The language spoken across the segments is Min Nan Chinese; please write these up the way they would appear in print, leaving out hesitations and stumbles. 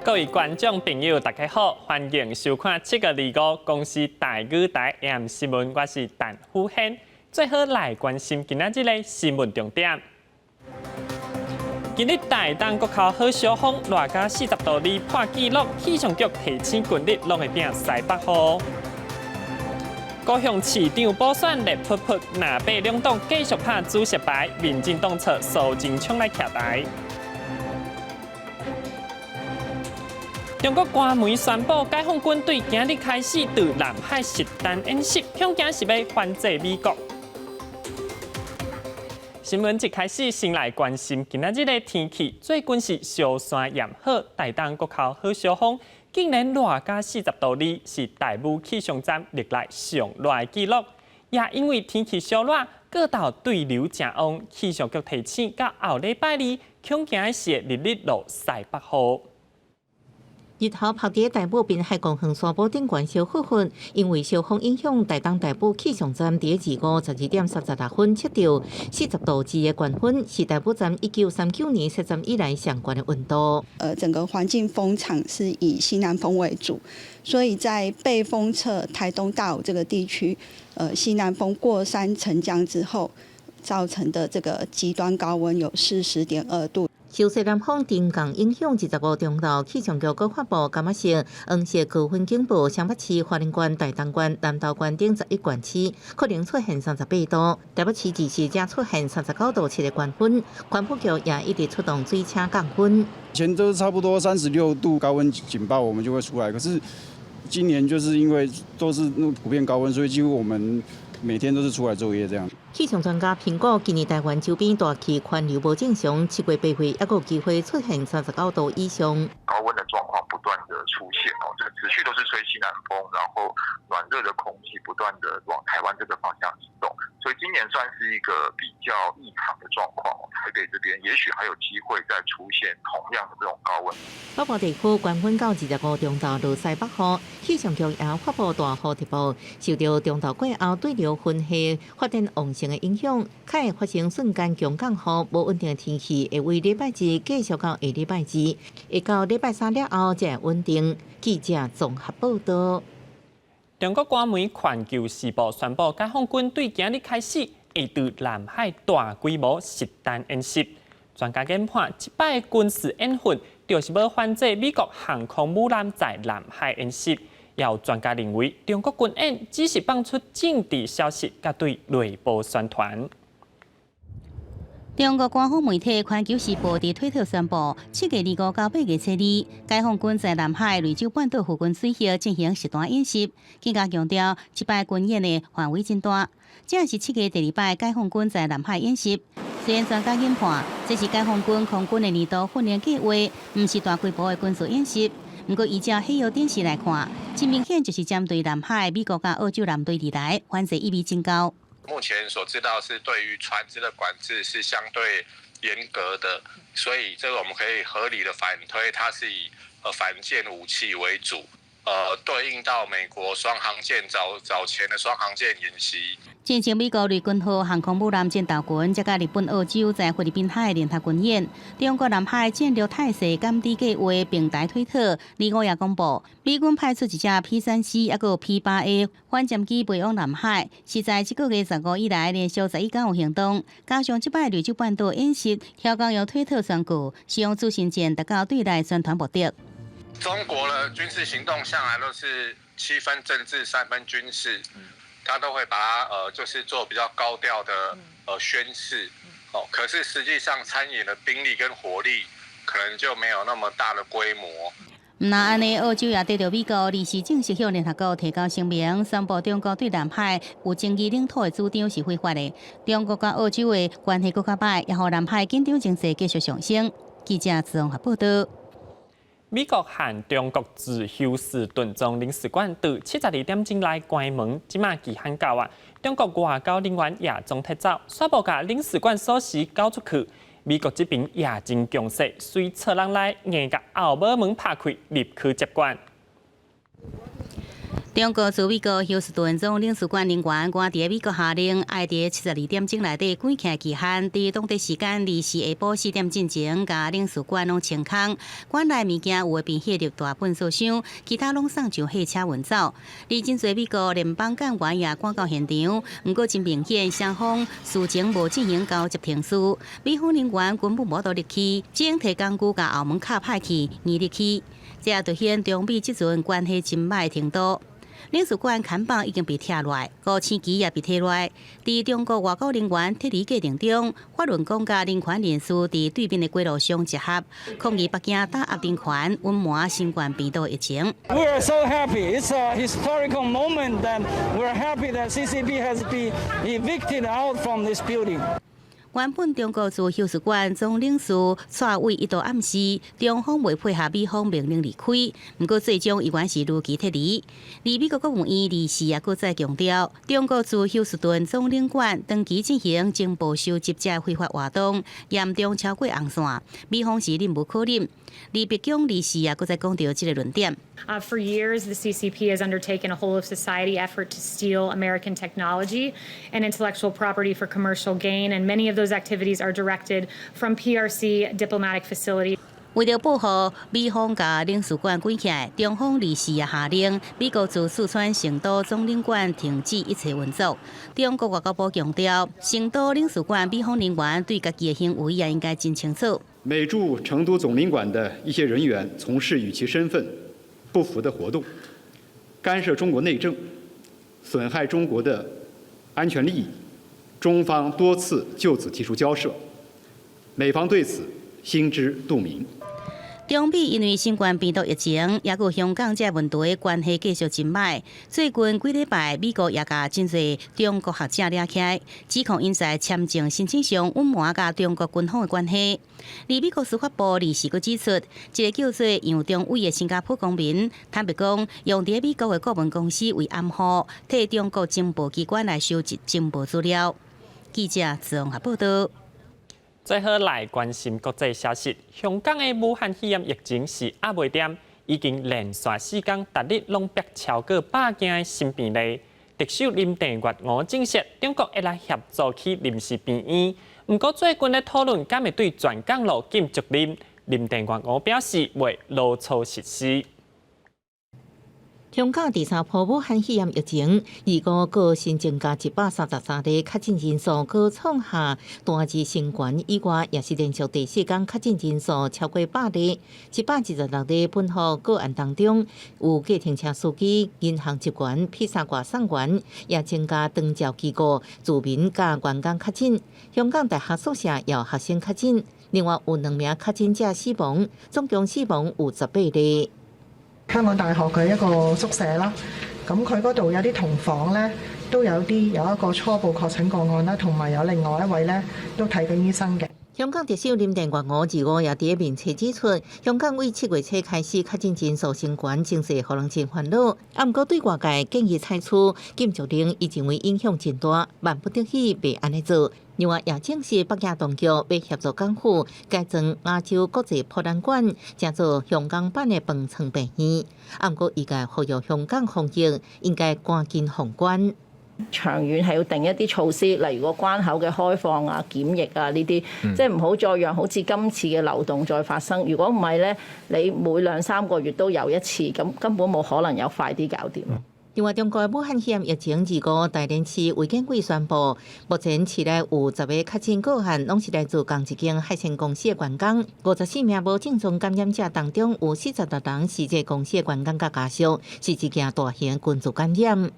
各位觀眾朋友，大家好，歡迎收看7月25公視台語台 AM 新聞，我是陳富軒。最後來關心今仔日的新聞重點。今日台東各口好燒風，熱甲40度2破紀錄，氣象局提醒近日攏會變西北雨。高雄市長補選熱撲撲，藍白兩黨繼續拍主席牌，民進黨掣蘇貞昌來徛台。中國官媒宣布，解放軍對今日開始佇南海實彈演習，恐驚是欲反制美國。新聞一開始，先來關心今仔日的天氣。最近是燒山炎火，台東各口好燒風，竟然熱甲40度2，是大武氣象站歷來上熱的紀錄。也因為天氣燒熱，各道對流誠旺，氣象局提醒，到後禮拜二，恐驚是會日日落西北雨。日頭曝佇大武濱海公園山坡頂懸燒呼呼，因為燒風影響，台東大武氣象站佇25 12點36分測到40度2的高溫，是大武站1939年設站以來上懸的溫度。整個環境風場是以西南風為主，所以在背風側台東大武這個地區，西南風過山沉降之後造成的這個極端高溫有40.2度。受西南風沉降影響，25中晝氣象局閣發布柑仔色、黃色高溫警報，雙北市、花蓮縣、台東縣、南投縣等11縣市可能出現38度。台北市二時才出現39.7度的高溫，環保局也一直出動水車降溫。以前都差不多36度高溫警報，我們就會出來。可是今年就是因為都是那普遍高溫，所以幾乎我們每天都是出來作業這樣。氣象專家評估，今年台灣周邊大氣環流無正常，7月、8月猶閣有機會出現39度以上。高溫的狀況不斷的出現哦，這持續都是吹西南風，然後暖熱的空氣不斷的往台灣這個方向移動，所以今年算是一個比較異常的狀況。台北這邊也許還有機會再出現同樣的這種高溫。北部地區高溫到25中晝落西北雨，氣象局也發布大雨特報，受著中晝過後對流雲系發展旺盛的影響，較會發生瞬間強降雨，無穩定的天氣會為禮拜二繼續到下禮拜二，會到禮拜三了後才會穩定。記者綜合報道。中國官媒《環球時報》宣布，解放軍對今日開始會佇南海大規模實彈演習。專家研判，這擺軍事演訓就是欲反制美國航空母艦在南海演習。也有專家認為，中國軍演只是放出政治消息，佮對內部宣傳。中國官方媒體《環球時報》佇推特宣布，7月25到8月初二，解放軍在南海雷州半島附近水域進行實彈演習，更加強調這擺軍演的範圍真大。這是7月第二擺解放軍在南海演習。雖然專家研判，這是解放軍空軍的年度訓練計劃，毋是大規模的軍事演習。毋過依照海洋電視來看，真明顯就是針對南海美國佮澳洲艦隊而來，反制意味真高。目前所知道是對於船隻的管制是相對嚴格的，所以這個我們可以合理的反推，它是以反艦武器為主，對應到美國雙航艦早早前的雙航艦演習。進前美國雷根號航空母艦戰鬥群，才佮日本、澳洲在菲律賓海聯合軍演，中國南海戰略態勢監視計劃平台推特，25也公布，美軍派出一隻 P-3C 抑閣 P-8A 反潛機飛往南海，是在這個月15以來連續11天有行動，加上這擺雷州半島演習，調工用推特宣告，使用自行艦達到對內宣傳目的。中國的軍事行動向來都是7分政治3分軍事。他都會把它就是做比較高調的宣示，哦，可是實際上參演的兵力跟火力可能就沒有那麼大的規模。毋但按呢，澳洲也得著美國臨時正式向聯合國提交聲明，宣布中國對南海有爭議領土的主張是非法的。中國佮澳洲的關係閣較歹，也予南海緊張情勢繼續上升。記者綜合報道。美國和中國駐休斯頓總領事館佇72點鐘來關門，這馬期限到啊！中國外交人員也總撤走，煞無共領事館鎖匙交出去。美國這邊也真強勢，隨錯人來硬共後門門拍開入去接管。中國駐美國休斯頓總領事館人員趕佇美國下令，愛佇72點鐘內底關起期限，佇當地時間24下晡4點進前，共領事館攏清空，館內物件有的被放入大糞埽箱，其他攏送上貨車運走。而真濟美國聯邦幹員也趕到現場，毋過真明顯，雙方事前無進行交接程序，美方人員根本無法度入去，只用提工具共後門敲歹去，硬入去，這也凸顯中美這陣關係真歹程度。領事館看板已經被拆落來，五星旗也被提落來。佇中國外交人員撤離過程中，法輪功佮人權人士佇對面的街路上集合，抗議北京打壓人權、隱瞞新冠病毒疫情。 We are so happy. It's a historical moment that we're happy that CCP has been evicted out from this building. 原本中國駐休斯頓總領事蔡偉一度暗示，中方袂配合美方命令離開，毋過最終依然是如期撤離。而美國國務院24也閣再強調，中國駐休斯頓總領館長期進行情報收集這非法活動，嚴重超過紅線，美方是忍無可忍。而白宮24也閣再講著這个論點。 For years, the CCP has undertaken a whole of society effort to steal American technology and intellectual property for commercial gain, and many of those activities are directed from PRC diplomatic facilities. 為著報復美方共領事館關起來，中方24也下令美國駐四川成都總領館停止一切運作。中國外交部強調，成都領事館美方人員對家己的行為也應該真清楚。美駐成都總領館的一些人員從事與其身份不符的活動，干涉中國內政，損害中國的安全利益，中方多次就此提出交涉，美方對此心知肚明。中美因為新冠病毒疫情，抑閣香港這个問題關係繼續真歹。最近幾禮拜，美國也共真濟中國學者掠起來，指控𪜶在簽證申請上隱瞞佮中國軍方的關係。而美國司法部24閣指出，一個叫做楊中偉的新加坡公民，坦白講，用佇美國的顧問公司為掩護，替中國情報機關來收集情報資料。記者綜合報道。最後來關心國際消息，香港的武漢肺炎疫情是壓袂恬，已經連續4工，逐日攏爆超過100件的新病例。特首林鄭月娥證實，中國會來協助起臨時病院。毋過最近的討論，敢會對全港落禁足令？林鄭月娥表示會落措實施。香港第三波武漢肺炎疫情，25閣新增加133例確診人數，閣創下單日新高以外，也是連續第四工確診人數超過100例。126例本土個案當中，有計程車司機、銀行職員、披薩外送員，也增加長照機構住民佮員工確診。香港大學宿舍也有學生確診，另外有兩名確診者死亡，總共死亡有18例。香港大學嘅一個宿舍啦，咁佢嗰度有啲同房咧，都有啲有一個初步確診個案啦，同埋有另外一位咧都睇緊醫生嘅。香港特首林鄭月娥25也佇面冊指出，香港為7月初開始確診人數升懸，情勢予人真煩惱。啊，毋過對外界建議採取禁足令，伊認為影響真大，萬不得已袂按呢做。另外，也證實北京當局欲協助港府改裝亞洲國際博覽館，成做香港版的方艙病院。啊，毋過醫界呼籲香港防疫應該趕緊封關。長遠係要定一啲措施，例如個關口嘅開放啊、檢疫啊呢啲，即係唔好再讓好似今次嘅流動再發生。如果唔係咧，你每兩三個月都有一次，咁根本冇可能有快啲搞掂。另外，中國武漢肺炎疫情25，大連市衛健委宣布，目前市內有10個確診個案，攏是來自仝一間海鮮公司的員工。54名無症狀感染者當中，有46人是這公司的員工佮家屬，是一件大型群聚感染。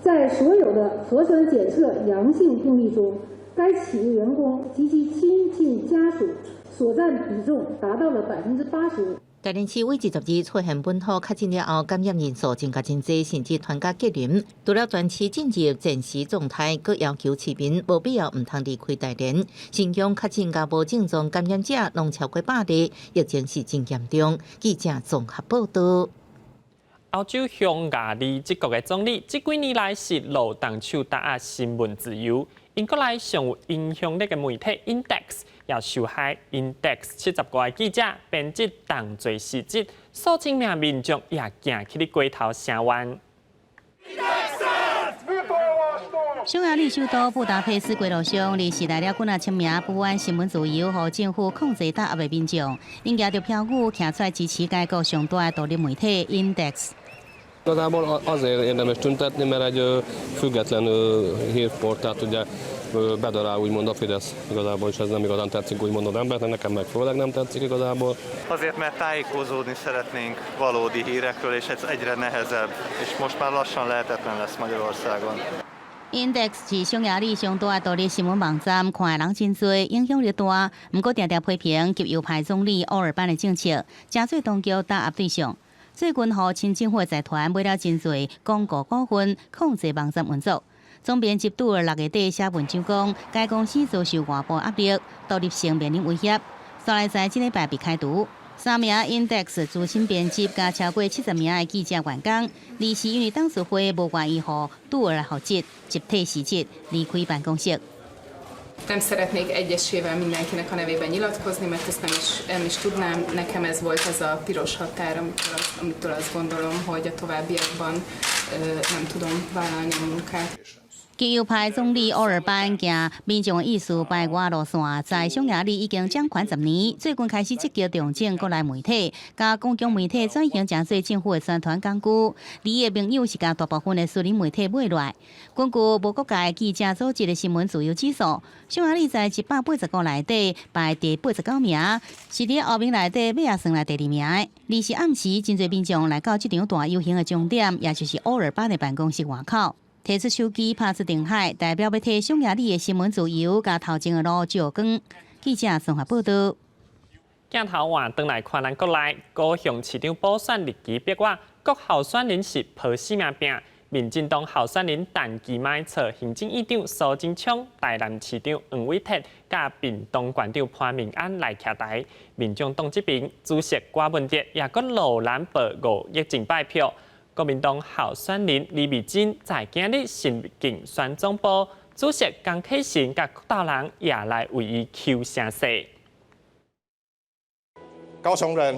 在所有的核酸檢測陽性病例中，該企業員工及其親近家屬所佔比重達到了85%。大連市為22出現本土確診了後，感染人數增加真濟，甚至團加隔離。除了全市進入戰時狀態，閣要求市民無必要毋通離開大連。新疆確診佮無症狀感染者攏超過100例，疫情是真嚴重。記者綜合報道。歐洲匈牙利這國的總理，這幾年來是落重手打壓新聞自由。𪜶國內上有影響力的媒體 Index 也受害，Index 70多个記者、編輯同罪失職，數千名民眾也行起咧街頭聲援。匈牙利首都布達佩斯街路上，臨時來了幾若千名不滿新聞自由予政府控制打壓的民眾，𪜶舉著標語徛出來支持該國上大的獨立媒體 Index。 Igazából azért érdemes tüntetni, mert egy független hírportált ugye bedarál úgymond a Fidesz igazából, és ez nem igazán tetszik úgymond az embernek, nekem meg főleg nem tetszik igazából. Azért, mert tájékozódni szeretnénk valódi hírekről, és ez egyre nehezebb, és most már lassan lehetetlen lesz Magyarországon. Index 是匈牙利上大的獨立新聞網站，看的人真濟，影響力大。毋過定定批評極右派總理歐爾班的政策，成做當局打壓對象。最近，予親政府的財團買了真濟廣告股份，控制網站運作。總編輯杜爾6月底寫文章講，該公司遭受外部壓力，獨立性面臨威脅，煞來在這禮拜被開除。三名 Index 資深編輯佮超過70名的記者員工，臨時因為董事會無願意予杜爾來負責，集體辭職離開辦公室。 Nem szeretnék egyesével mindenkinek a nevében nyilatkozni, mert ezt nem is tudnám. Nekem ez volt az a piros határ, amitől azt gondolom, hogy a továbbiakban nem tudom vállalni a munkát. 極右派總理歐爾班驚民眾的意思排外路線，在匈牙利已經掌權10年，最近開始積極重整國內媒體，共公共媒體轉型成做政府的宣傳工具。伊的盟友是共大部分的私人媒體買落來。根據無國界記者組織的新聞自由指數，匈牙利在185國內底排第89名，是佇歐盟內底尾仔算來第二名的。二是暗時，真濟民眾來到這場大遊行的終點，也就是歐爾班的辦公室外口。提出手機拍出燈海，代表欲替匈牙利的新聞自由共頭前的路照光。記者綜合報道。鏡頭換轉來看咱國內，高雄市長補選日期逼我，各候選人是抱死命拚。民進黨候選人陳其邁揣行政院長蘇貞昌、台南市長黃偉哲、佮屏東縣長潘孟安來徛台。民眾黨這邊主席郭文哲也閣落南報5億競拜票。國民黨候選人李美珍在今日新競選總部，主席江啟臣佮郭道人也來為伊求聲勢。高雄人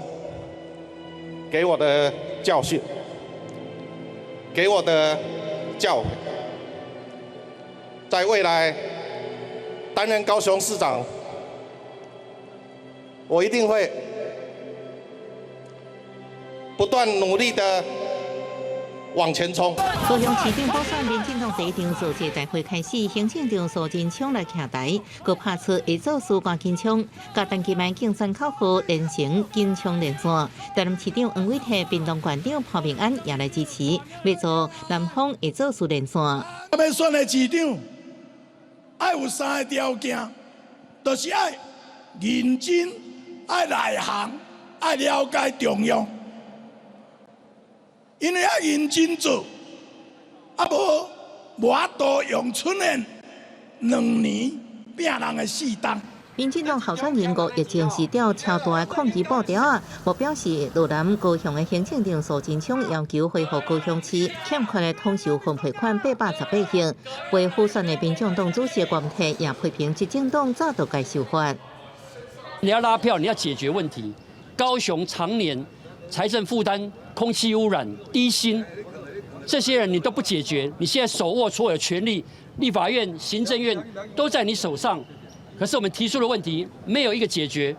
給我的教訓，給我的教誨，在未來擔任高雄市長，我一定會不斷努力的往前衝。高雄市長補選，民進黨第一場造勢大會開始，行政長蘇貞昌來徛台，閣拍出會做事趕緊衝，佮陳其邁競選口號連成金槍連線。台南市長黃偉哲、屏東縣長潘孟安也來支持，欲做南方會做事連線。欲選的市長，愛有三个條件，就是愛認真、愛內行、愛了解中央。因為愛認真做，啊無無法度用出年2年拚人的4冬。民進黨候選人吳益政是吊超大的抗議布條仔，目標是羅南高雄的行政長蘇貞昌要求恢復高雄市欠缺的統籌分配款818億。被輔選的民眾黨主席郭文哲也批評執政黨早就該修法。你要拉票，你要解決問題。高雄常年財政負擔、空氣污染、低薪，這些人你都不解決。你現在手握所有權力，立法院、行政院都在你手上，可是我們提出的問題沒有一個解決。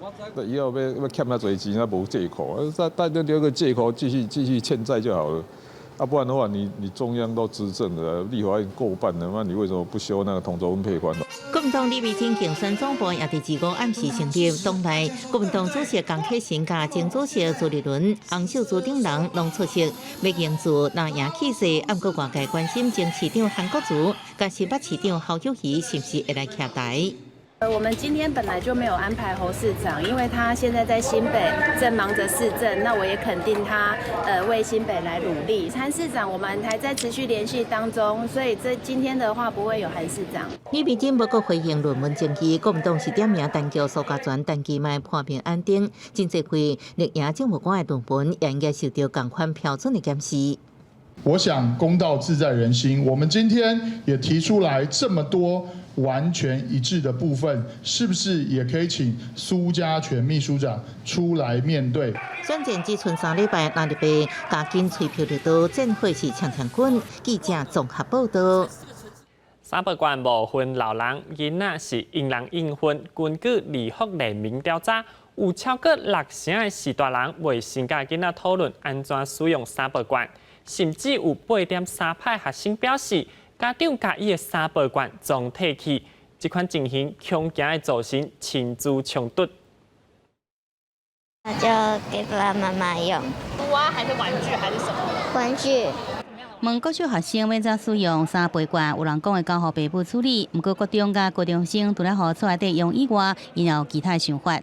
以後欲欠遐濟錢，啊無借口，再再留個借口繼續欠債就好了。啊，不然的話你，你中央都執政了，立法院過半了，那你為什麼不修那個統籌分配款？國民黨李美珍競選總部也佇25暗時成立，黨內國民黨主席江啟臣佮前主席朱立倫、洪秀柱等人攏出席，欲營造藍贏氣勢。毋過外界關心前市長韓國瑜佮新北市長侯友宜是毋是會來徛台？我們今天本來就沒有安排侯市長，因為他現在在新北正忙着市政，那我也肯定他為新北來努力。韓市長我們還在持續聯繫當中，所以這今天的話不會有韓市長。李美珍無閣回應論文爭議，國民黨是點名陳菊、蘇嘉全、陳其邁、潘孟安等，真濟位力贏政務官的論文也應該受到仝款標準的檢視。我想公道自在人心，我們今天也提出來這麼多完全一致的部分，是不是也可以請蘇嘉全秘書長出來面對？選戰只賰3禮拜，藍綠白加緊催票力度，戰火是搶搶滾。記者綜合報道。三不管無分老人，囡仔是應人應份。根據兒福聯盟調查，有超過六成的序大人袂先佮囡仔討論按怎使用三不管，甚至有8.3%學生表示，家長共伊的三不管總提去，這款情形恐驚會造成親子衝突。那就給爸爸媽媽用。書啊，還是玩具，還是什麼？玩具。問國小學生欲怎使用三倍券，有人講會交予爸母處理。毋過國中佮高中生除了予厝內底用以外，𪜶有其他想法。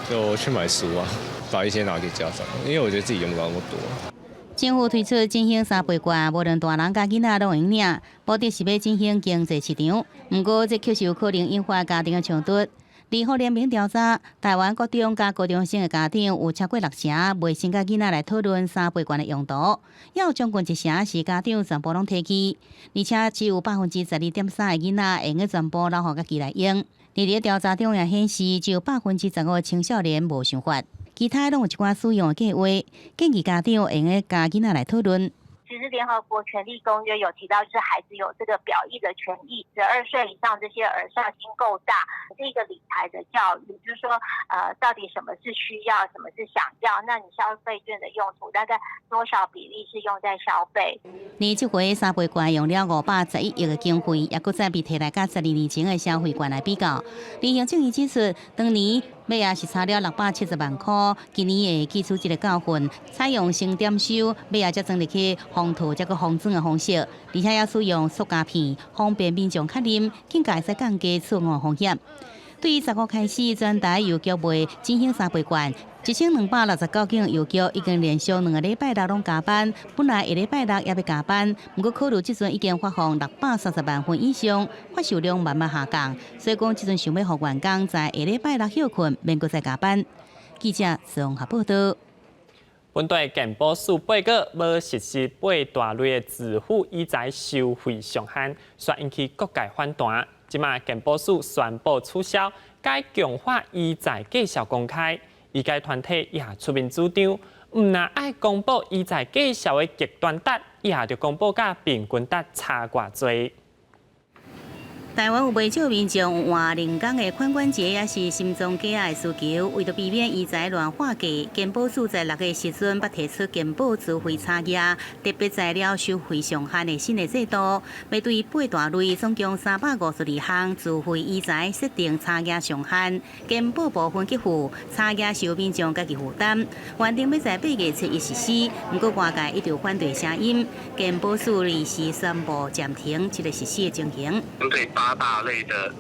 就去買書啊，把一些拿給家長，因為我覺得自己用不到那麼多。政府推出振興三倍券，無論大人佮囡仔攏會領，目的是欲振興經濟市場。毋過這確實有可能引發家庭的衝突。兒福聯盟調查，台灣國中佮高中生的家長有超過六成袂先佮囡仔來討論三倍券的用途，也有將近一成是家長全部攏提去，而且只有12.3%的囡仔會用全部留予家己來用。佇咧調查中也顯示，只有15%的青少年無想法，其他攏有一寡使用的計劃，建議家長會用共囡仔來討論。其實聯合國權利公約有提到，就是孩子有這個表意的權益。12歲以上這些兒少心夠大，這個理財的教育，就是說，到底什麼是需要，什麼是想要？那你消費券的用途大概多少比例是用在消費？而這回三倍券用了511億的經費，也閣再被提來佮12年前的消費券來比較。林行政院指出，當年尾仔是差了670萬箍，今年會汲取這個教訓，採用先點收，尾仔才裝入去封套才閣封裝的方式，而且也使用塑膠片，方便民眾確認，更加會使降低錯誤風險。對15開始，全台郵局賣振興三倍券，1269間郵局已經連續2個禮拜六攏加班，本來下禮拜六也欲加班，毋過考慮這陣已經發放630萬份以上，發售量慢慢下降，所以講這陣想欲予員工在下禮拜六歇睏，免閣再加班。記者綜合報道。本地健保署八月欲實施八大類的自付醫材收費上限，煞引起各界反彈。這馬健保署宣布取消，改強化醫材價數公開。醫界團體也出面主張，毋但愛公布醫材價數的極端值，也著公布佮平均值差偌濟。台灣有袂少民眾有換人工的髖關節，抑是心臟假的需求，為著避免醫材亂喊價，健保署在6月時陣捌提出健保資費差額特別材料收費上限的新的制度，欲對八大類總共352項自費醫材設定差額上限，健保部分給付，差額是由民眾家己負擔。原定欲在8月7日實施，毋過外界一直有反對聲音，健保署臨時宣布暫停這個實施的情形。針對八大類的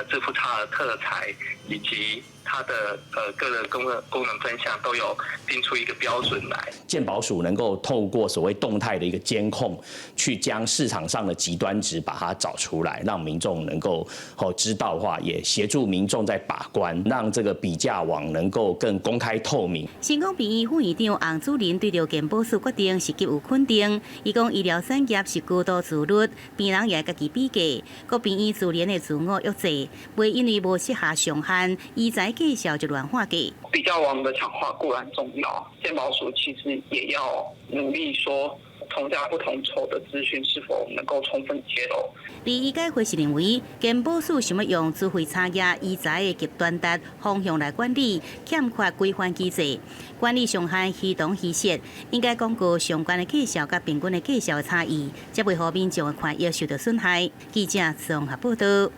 自付差額特材以及它的各個功能分項都有定出一個標準來。健保署能夠透過所謂動態的一個監控，去將市場上的極端值把它找出來，讓民眾能夠好知道的話，也協助民眾在把關，讓這個比價網能夠更公開透明。成功病院副院長洪主任對著健保署決定是給予肯定，伊講醫療產業是高度自律，病人也家己比價，各病院自然會自我約制，袂因為無設下上限，醫材價數就亂喊價。比價網的強化固然重要，健保署其實也要努力說同價不同酬的資訊是否能夠充分揭露。而醫界分析認為，健保署想欲用資費差額醫材的極端值方向來管理，欠缺規範機制，管理上限虛同虛設，應該公告相關的價數佮平均的價數的差異，才袂予民眾的權益受到損害。記者綜合報道。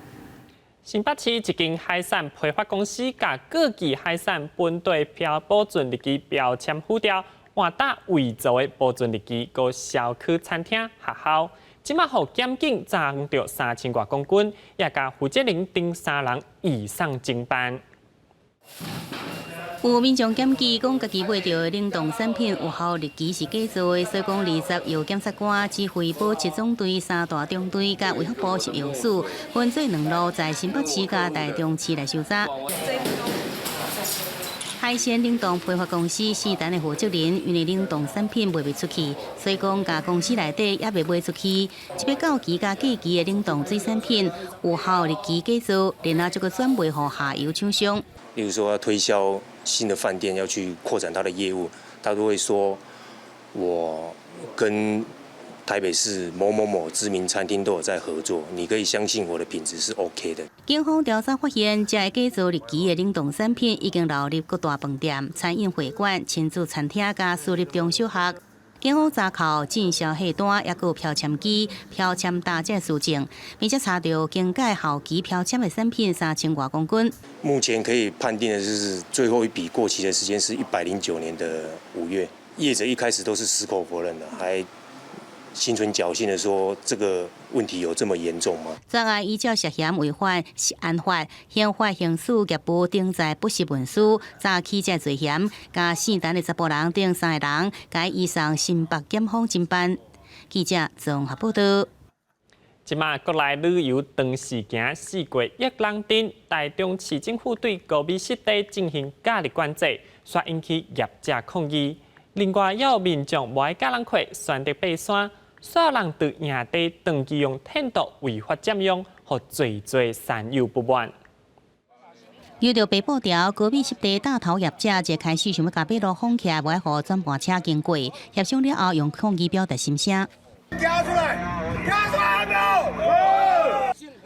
新北市一間海產批發公司，共過期海產本地標保存日期標籤撕掉，換貼偽造的保存日期，閣銷去餐廳學校。這馬予檢警查著3000外公斤，也共負責人等三人移送偵辦。有民眾檢舉講，家己買著的冷凍產品有效日期是假造的，所以講20由檢察官指揮保七總隊三大中隊佮衛福部食藥署分做兩路，在新北市佮台中市來搜查。海鮮冷凍批發公司四單的負責人，因為冷凍產品賣袂出去，所以講共公司內底也袂賣出去。這筆到期佮過期的冷凍水產品有效日期假造，然後再閣轉賣予下游廠商。例如說，要推銷新的飯店，要去擴展他的業務，他都會說，我跟台北市某某某知名餐廳都有在合作，你可以相信我的品質是 OK 的。警方調查發現，這个假造日期的冷凍產品已經流入各大飯店、餐飲會館、親子餐廳佮私立中小學。警方查扣進銷貨單，抑閣有標籤機、標籤搭這個書證，並且查著更改效期標籤的產品3000外公斤。目前可以判定的就是最後一筆過期的時間是109年的5月。業者一開始都是矢口否認的，還心存僥倖的說這個問題有這麼嚴重嗎？專案依照涉嫌違反食安法、刑法、刑事業務登載不實文書、詐欺這罪嫌，共姓陳的查埔人等三个人，共移送新北檢方偵辦。記者綜合報道。這馬國內旅遊長時行四過億人陣，台中市政府對高美濕地進行假日管制，煞引起業者抗議。另外，也有民眾無愛佮人客選擇爬山。所有人佇營地長期用天毒違法佔用，予濟濟山友不滿。遇著白布條，高美濕地大頭業者一開始想欲共馬路封起來，無愛予轉盤車經過。協商了後，用抗議表達心聲。交出來！交出來！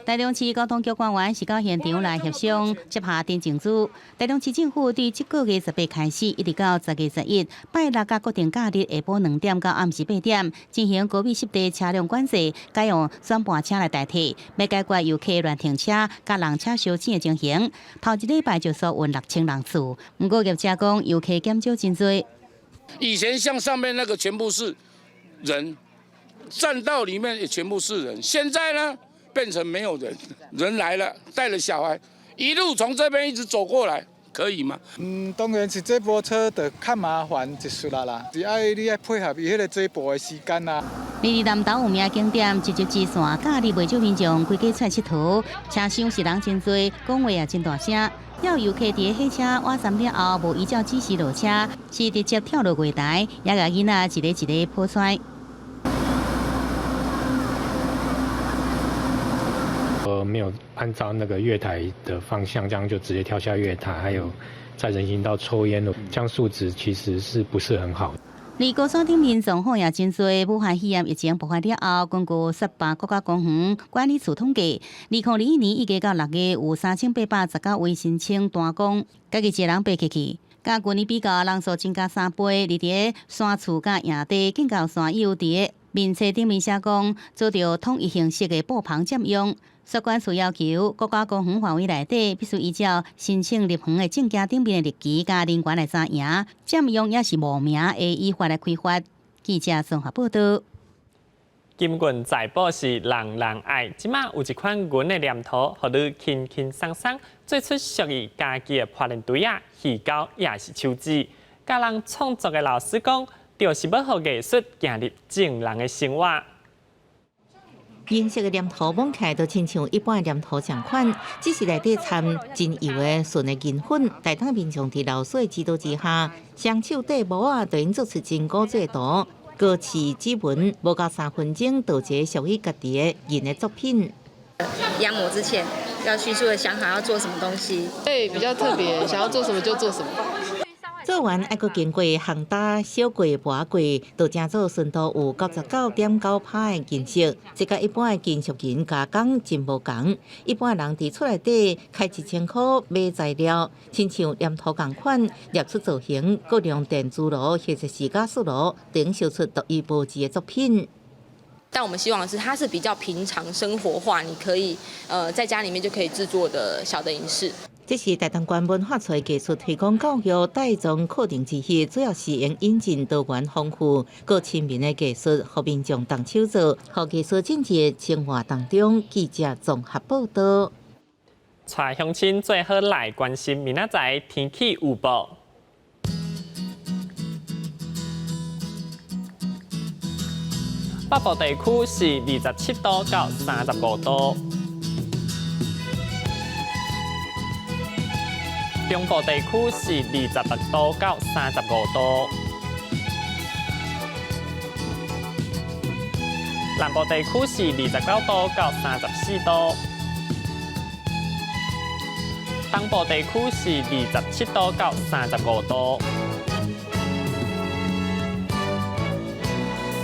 台中市交通局官員是到現場來協商，接下陳情書。台中市政府佇這個月18開始，一直到10月11，拜六佮國定假日下晡2點到暗時8點，進行高美濕地車輛管制，改用轉盤車來代替，欲解決遊客亂停車、佮人車相擠的情形。頭一禮拜就疏運6000人次，毋過業者講遊客減少真濟。以前像上面那個全部是人，棧道裡面也全部是人，現在呢？變成沒有人，人來了，帶了小孩，一路從這邊一直走過來，可以嗎？嗯，當然是這部車就較麻煩一絲啦，是愛你愛配合伊彼個這部的時間啦。佇南投有名景點，一日之線，假日袂少民眾規家出來𨑨迌，車廂是人真濟，講話也真大聲。有遊客佇火車倚站了後，無依照指示落車，是直接跳落月台，也共囡仔一个一个抱摔。沒有按照那個月台的方向，這樣就直接跳下月台，還有在人行道抽菸，這樣素質其實是不是很好？佇高山頂面狀況也真濟，武漢肺炎疫情爆發了後，根據雪霸國家公園管理處統計，2021年一月到6月有3819位申請斷工，家己一個人爬起去。佮舊年比較，人數增加3倍。佇佇山厝佮營地，更加有山友佇面冊頂面寫講，遭著統一形式的布棚佔用。雪管處要求國家公園範圍內底必須依照申請入園的證件頂面的日期佮人員來紮營，佔用抑是冒名會依法來開罰。記者綜合報道。金銀財寶是人人愛，這馬有一款銀的黏土，予你輕輕鬆鬆做出屬於家己的破鏈堆仔、魚鈎，抑是手指。教人創作的老師講，就是欲予藝術行入眾人的生活。銀色的黏土摸起來就親像一般的黏土仝款，只是內底摻真幼的純的銀粉。台東民眾佇老師的指導之下，雙手綴模仔，就用做出真古錐圖、高刺指紋，無夠3分鐘，就一个屬於家己的銀的作品。壓模之前要迅速的想好要做什麼東西，對，比較特別，想要做什麼就做什麼。做完愛閣經過烘焦、燒過、磨過，就成做純度有99.9%的金色。這佮一般的金屬銀加工真無仝。一般人佇厝內底開1000箍買材料，親像黏土仝款，捏出造型，閣用電磁爐或者是加速爐，等燒出獨一無二的作品。但我們希望的是，它是比較平常生活化，你可以在家裡面就可以製作的小的銀飾。這是台東縣文化處藝術推廣教育帶狀課程之一，主要是用引進多元豐富、閣親民的藝術，予民眾動手做，予藝術進入生活當中。記者綜合報道。帶鄉親做伙來關心明仔載天氣預報。北部地區是27度到35度。中部地區是26度到35度，南部地區是29度到34度，東部地區是27度到35度。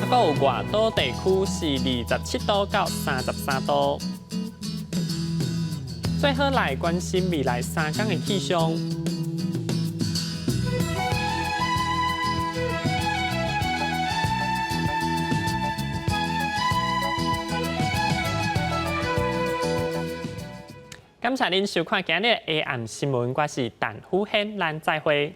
閣有外島地區是27度到33度。最後來關心未來3天的氣象。感謝您收看今日的 AM 新聞，我是陳虎軒，咱再會。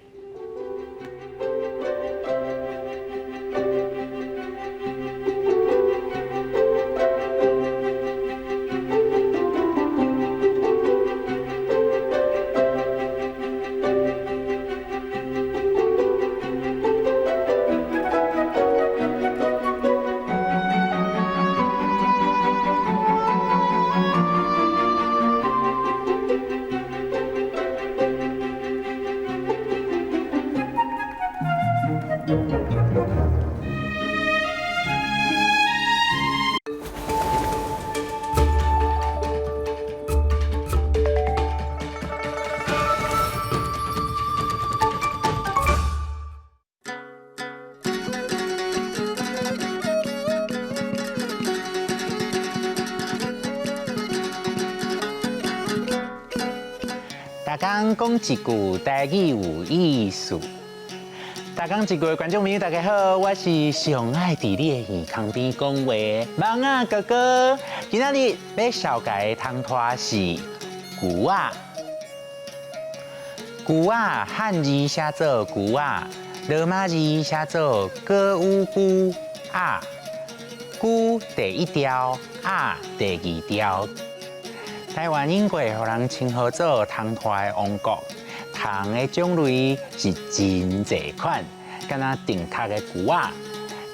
逐工講一句台語有意思。逐工一句的觀眾朋友，大家好，我是上愛佇你的耳孔邊講話的蠓仔哥哥。今仔日欲紹介的窗拖是龜仔。龜仔漢字寫做龜仔，羅馬字寫做歌舞龜仔。龜第一調，仔第二調。台灣永過予人稱呼做窗拖的王國，窗的種類是真濟款，敢若長殼的龜仔。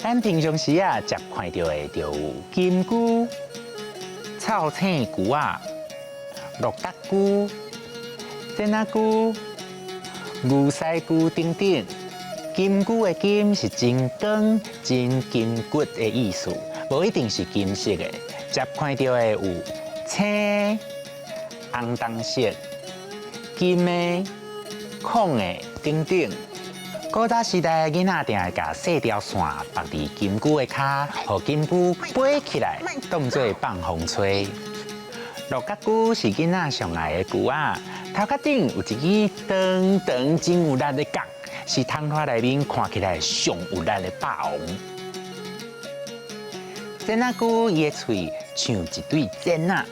咱平常時啊，捷看著的就有金龜、臭青龜仔、鹿角龜、剪仔龜、牛屎龜等等。金龜的金是真光、真筋骨的意思，無一定是金色的。捷看著的有青、紅銅色、金的、孔的等等。古早時代囡仔定會共細條線縛佇金龜的跤，予金龜飛起來，當做放風吹。鹿角龜是囡仔上愛的龜仔，頭殼頂有一支長長真有力的角，是窗拖內面看起來上有力的霸王。剪仔龜伊的喙像一對剪仔，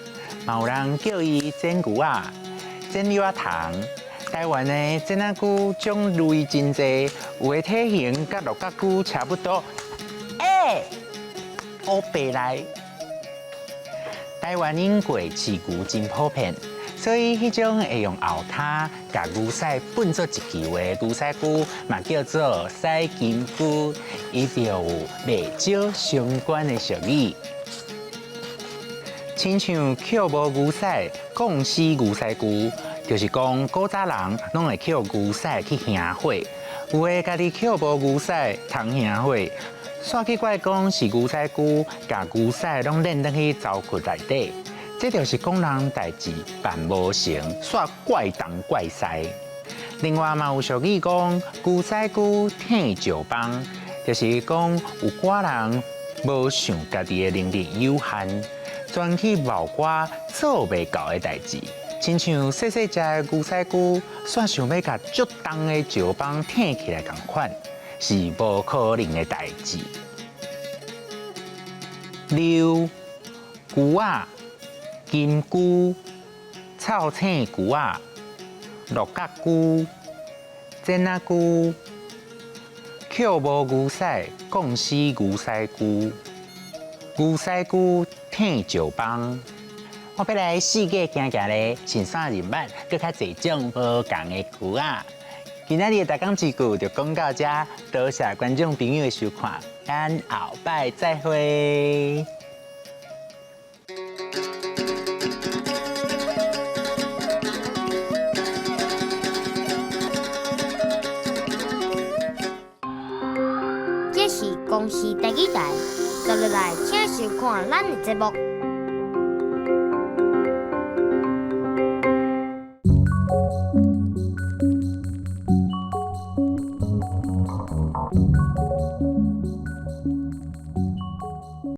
嘛有人叫伊剪龜仔、剪蓼仔蟲。台灣的剪仔龜種類真濟，有的體型佮鹿角龜差不多。欸，烏白來。台灣永過飼牛真普遍，所以彼種會用後跤共牛屎糞做一球的牛屎龜，嘛叫做屎金龜，伊就有袂少相關的俗語。親像抾無牛屎，摃死牛屎龜，就是講古早人攏會抾牛屎去燃火，有的家己抾無牛屎通燃火，煞去怪講是牛屎龜，共牛屎攏練轉去槽窟內底，這就是講人代誌辦無成，煞怪東怪西。另外嘛有俗語講，牛屎龜退石枋，就是講有寡人無想家己的能力有限，專去謀寡做袂到的代誌，親像細細隻的牛屎龜，煞想欲共足重的石枋退起來仝款，是無可能的代誌。溜龜仔、金龜、臭青龜仔、鹿角龜、剪仔龜、抾無牛屎，摃死牛屎龜、牛屎龜退石枋。我欲來四界行行咧，順紲認捌閣較濟種無仝的龜仔。今仔日的逐工一句就講到這，多謝觀眾朋友的收看，咱後擺再會。這是公視第二台，接落來請收看咱的節目。